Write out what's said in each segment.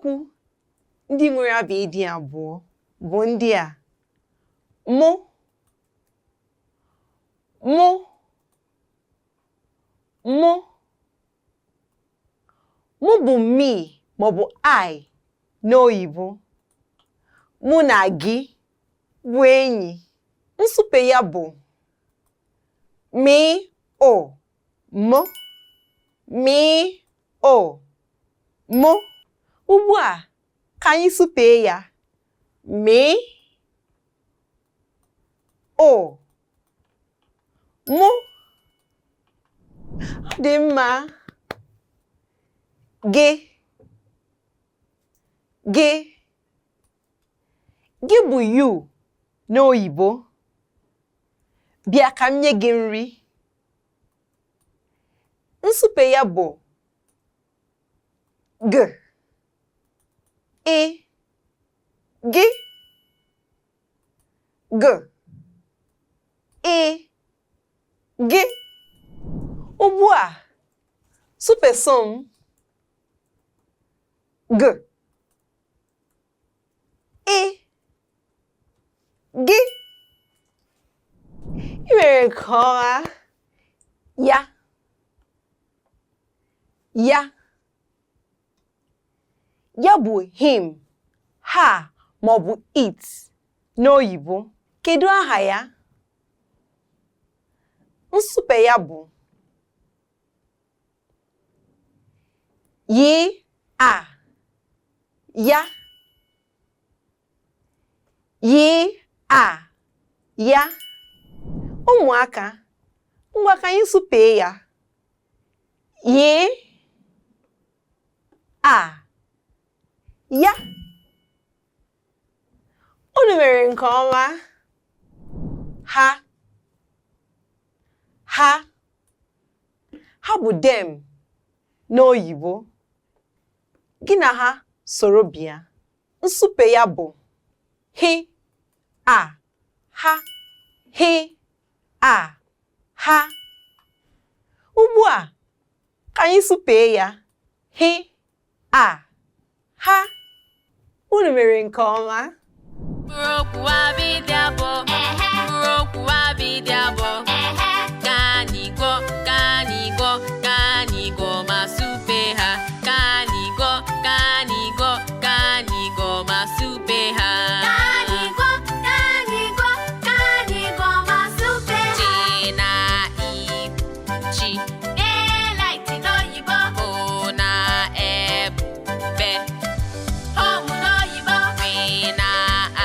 Mkpụrụ okwu ndị nwere abịdịị abụọ bụ ndị a: mụ, mụ, mụ. Mụ bụ me maọbụ I n'oyibo. Mụ na gị bụ enyi. Nsupe ya bụ m, ụ, m, m, ụ, m. Ugbu a, ka anyị supee ya. M, ụ, mụ. Ọ dị mma. Gị, gị, gị bụ you n'oyibo. Bịa ka m nye gị nri. Nsupe ya bụ g, ị, gị, g, ị, gị. Ugbu a, supeso m g, ị, gị. I mere nke ọma. Ya, ya, ya bụ him, her maọbụ it n'oyibo. Kedu aha ya? Nsupe ya bụ y, a, ya, y, a, ya. Ụmụaka, ngwa ka anyị supee ya. Y, a, ya. Unu mere nke ọma. Ha, ha, ha bụ them n'oyibo. Gị na ha soro bịa. Nsupe ya bụ hi, a, ha, hi, a, ha. Ugbu a, ka anyị supee ya. Hi, a, ha. Unu mere nke ọma. Mkpụrụ okwu abịdịị abụọ, mkpụrụ okwu abịdịị abụọ. Ka anyị gụọ, ka anyị gụọ, ka anyị gụọ ma supe ha. Ka anyị gụọ, ka anyị gụọ, ka anyị gụọ ma supe ha. Ka anyị gụọ, ka anyị gụọ, ka anyị gụọ ma supe ha. Ch na i bụ chi. Daylight n'oyibo. B na e bụ be. Home n'oyibo. W na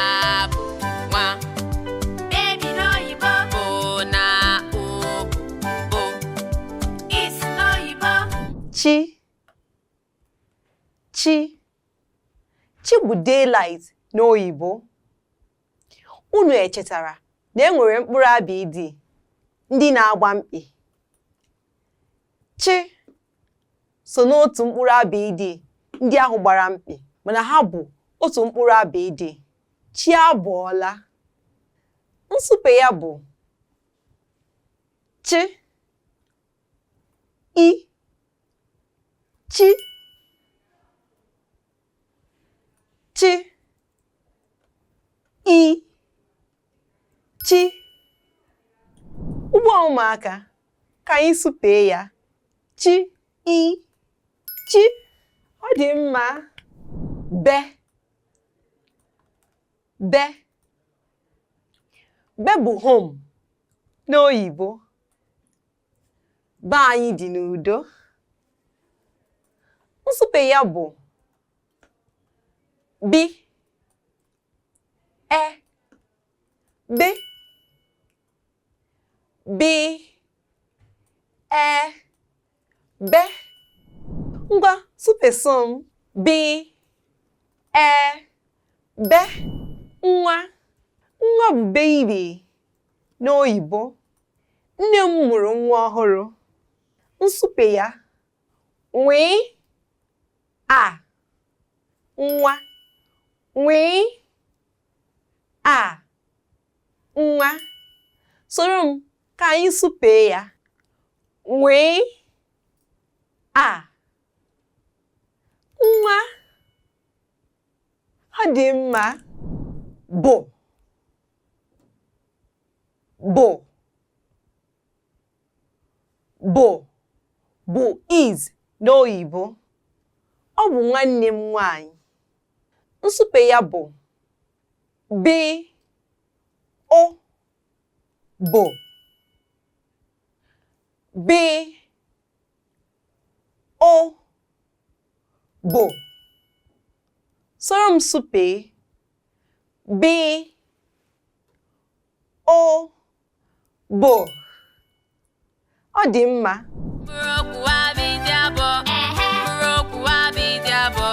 a bụ nwa. Baby n'oyibo. B na u bụ bo. Is n'oyibo. Chi, chi, chi bụ daylight n'oyibo. Unu echetara na e nwere mkpụrụ abịdịị ndị na-agba mkpị? Chi so n'otu mkpụrụ abịdịị ndị ahụ gbara mkpị, mana ha bụ otu mkpụrụ abịdịị. Chi abọọla. Nsupe ya bụ chi, i, chi, chi, i, chi. Ugbu a ụmụaka, ka anyị supee ya. Chi, i, chi. Ọ dị mma. Be, be, be bụ home n'oyibo. Be anyị dị n'udo. Nsupe ya bụ bi, e, be, bi, e, be. Ngwa, supeso m. Bi, e, be. Nwa, nwa bụ baby n'oyibo. Nne m mụrụ nwa ọhụrụ. Nsupe ya nwee a, nwa, nwee a, nwa. Soro m ka anyị supee ya. Nwee a, nwa. Ọ dị mma. Bụ. Bụ. Bụ bụ is n'oyibo. Ọ bụ nwanne m nwanyị. Nsupe ya bụ b o bụ b o bụ. Soro m supee b o bụ. Ọ dị mma. Mkpụrụ okwu abịdịị abụọ. Mkpụrụ okwu abịdịị abụọ.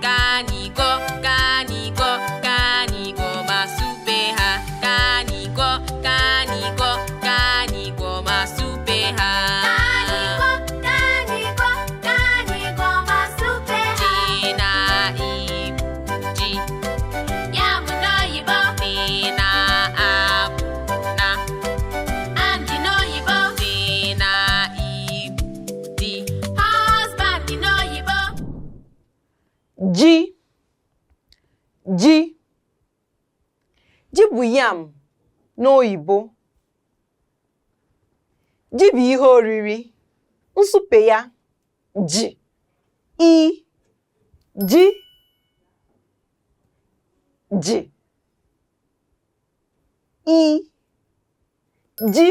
Ka anyị gụọ, ka anyị gụọ, ka anyị gụọ ma supee ha. Ka anyị gụọ, ka anyị gụọ, ka anyị gụọ ma supee ha. Ka anyị gụọ, ka anyị gụọ, ka anyị gụọ ma supee ha. Ji na ibu ji. Ya bụ n'oyibo. Dị na abụ na. And n'oyibo. Dị na ibu di. Husband n'oyibo. Ji. Ji. Ji bụ yam n'oyibo. Ji bụ ihe oriri. Nsupe ya ji i ji ji i ji.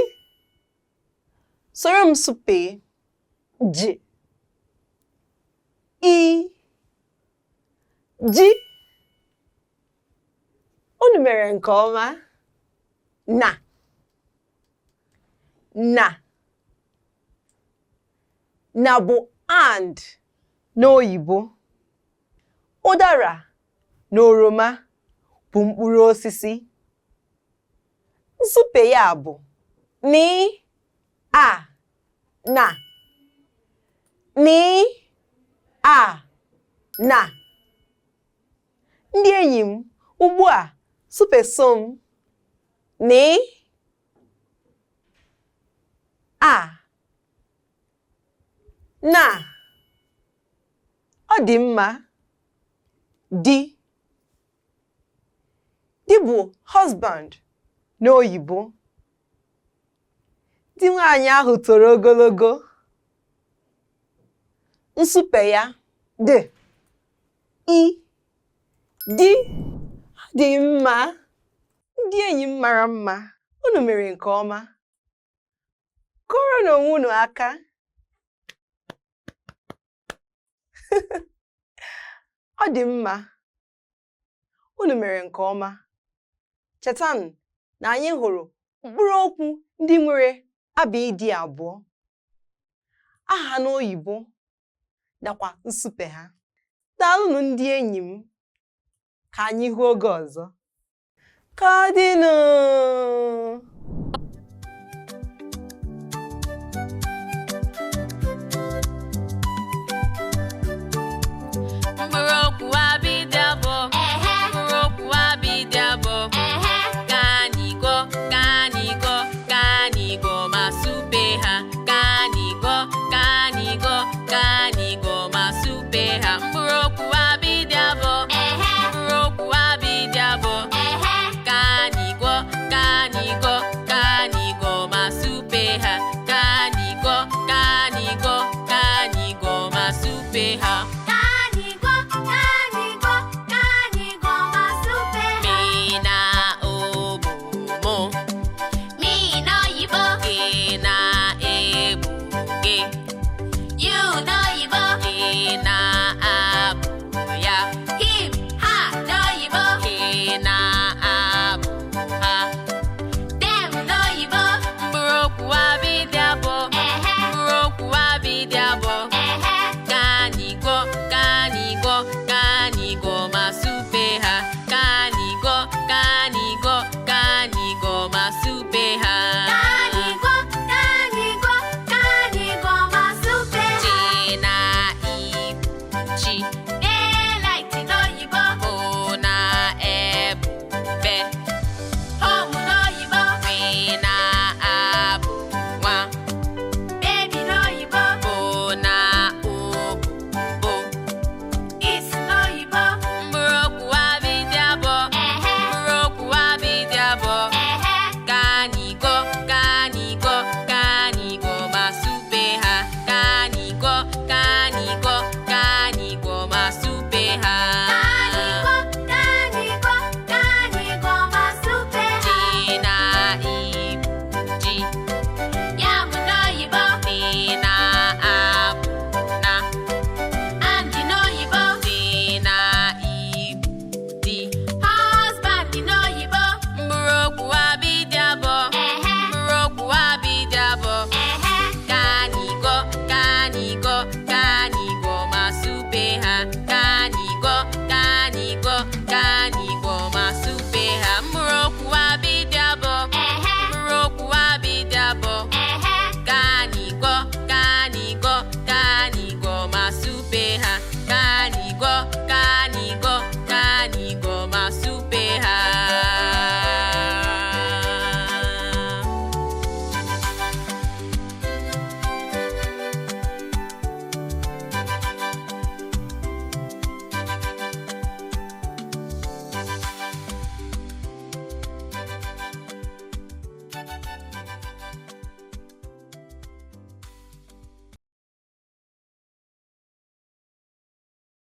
Soro m supee ji i ji. Unu mere nke ọma. Na. Na. Na bụ and n'oyibo. Ụdara na oroma bụ mkpụrụ osisi. Nsupe ya bụ n a na. N a na. Ndị enyi m, ugbu a supeso m n a na. Ọ dị mma. Di. Di bụ husband n'oyibo. Di nwaanyị ahụ toro ogologo. Nsupe ya d i di. Ọ dị mma. Ndị enyi m mara mma, unu mere nke ọma. Kụọrọnụ onwe unu aka. Ọ dị mma. Unu mere nke ọma. Chetanụ na anyị hụrụ mkpụrụ okwu ndị nwere abịdịị abụọ, aha ha n'oyibo nakwa nsupe ha. Daalụnụ ndị enyi m. Ka anyị hụ oge ọzọ. Ka ọ dịnụ!